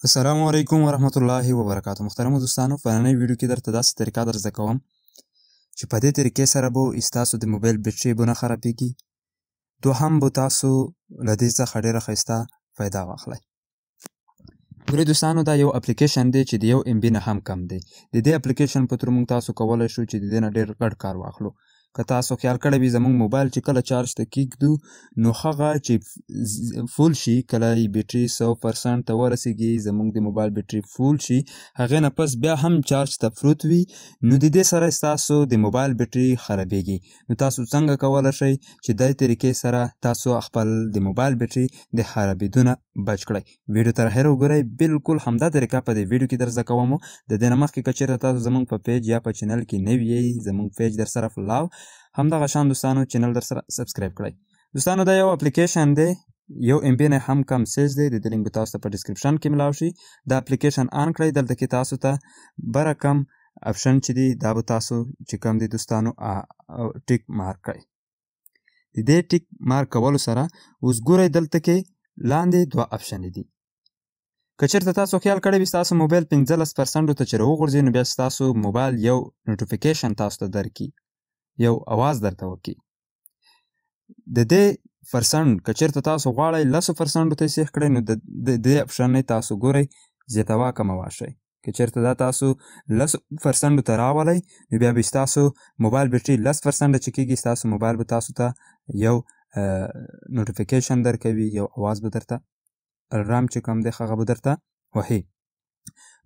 السلام علیکم ورحمت الله وبرکاته. محترمو دوستانو، په نننۍ ویډیو کې درته داسې طریقه در زده کوم چې په دې طریقې سره به ستاسو د موبایل بیټري به نه خرابېږي، دوهم به تاسو له دې څخه ډېره ښایسته فایده واخلئ. ګورئ دوستانو، دا یو اپلیکیشن دی چې د 1 MB نه هم کم دی. د دې اپلیکیشن په تر موږ تاسو کولی شو چې د دې نه ډېر غټ کار واخلو. که تاسو خیال کړی وي، زموږ موبایل چې کله چارج ته کېږدو نو هغه چې full شي، کله یې بیټري 100% ته ورسېږي، زموږ د موبایل بیټري full شي، هغې نه پس بیا هم چارج ته پروت وي، نو د دې سره ستاسو د موبایل بیټري خرابېږي. نو تاسو څنګه کولی شئ چې دې طریقې سره تاسو خپل د موبایل بیټري د خرابېدو نه بچ کړئ؟ ویډیو تر اخره وګورئ، بالکل همدا طریقه په دې ویډیو کې در زده کوم. د دې نه مخکې که چېرته تاسو زموږ په پیج یا په چینل کې نوي یئ، زموږ پیج در سره follow، همدغه شان دوستانو چینل در سره subscribe کړئ. دوستانو، دا یو اپلیکیشن دی، 1 MB نه هم کم سایز دی. د دې لینک به تاسو ته په description کې ملاو شي. دا اپلیکیشن on کړئ، دلته کې تاسو ته بره کم option چې دی دا به تاسو چې کم دی دوستانو tick mark کړئ. د دې tick mark کولو سره اوس ګورئ دلته کې لاندې دوه option دي. که چېرته تاسو خیال کړی وي ستاسو موبایل 15% ته چې راوغورځي، نو بیا ستاسو موبایل یو notification تاسو ته درکړي، یو اواز درته وکړي. د دې پرسنټ که چېرته تاسو غواړئ لسو پرسنټو ته یې سیخ کړئ، نو د دې option نه تاسو ګورئ زیاتوا کموا شئ. که چېرته دا تاسو لسو پرسنټو ته راولئ، نو بیا به ستاسو موبایل بیټري 10% چې کېږي، ستاسو موبایل به تاسو ته یو notification درکوي، یو اواز به درته، الرام چې کوم دی هغه به درته وهي.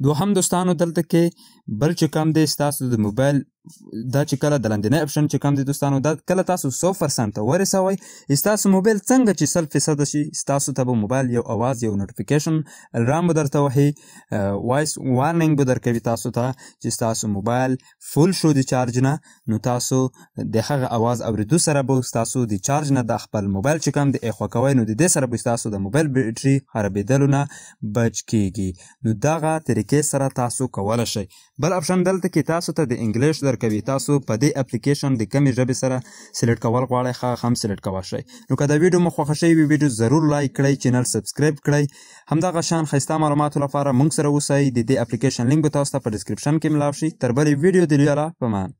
دوهم دوستانو، دلته کې بل چې کوم دی ستاسو د موبایل دا چې کله د لاندینی option چې کوم دی دوستانو، دا کله تاسو 100% ته ورسوئ، ستاسو موبایل څنګه چې 100% شي، ستاسو ته به موبایل یو اواز، یو notification الرام به درته وهي، voice warning به درکوي تاسو ته چې ستاسو موبایل full شو د چارج نه. نو تاسو د هغه اواز اورېدو سره به ستاسو د چارج نه د خپل موبایل چې کوم دی اخوا کوئ، نو د دې سره به ستاسو د موبایل بیټري خرابېدلو نه بچ کیږي. نو دغه طریقې سره تاسو کولی شئ. بل option دلته کې تاسو ته د انګلیش درکوي، تاسو په دې اپلیکیشن د کمې ژبې سره select کول غواړئ هغه هم select کولی شئ. نو که دا ویډیو مو خوښه شوې وي، ویډیو ضرور like کړئ، چینل subscribe کړئ. همدغه شان ښایسته معلوماتو لپاره موږ سره اوسئ. د دې اپلیکیشن لینک به تاسو ته په description کې ملاو شي. تر بلې ویډیو د لوی الله په امان.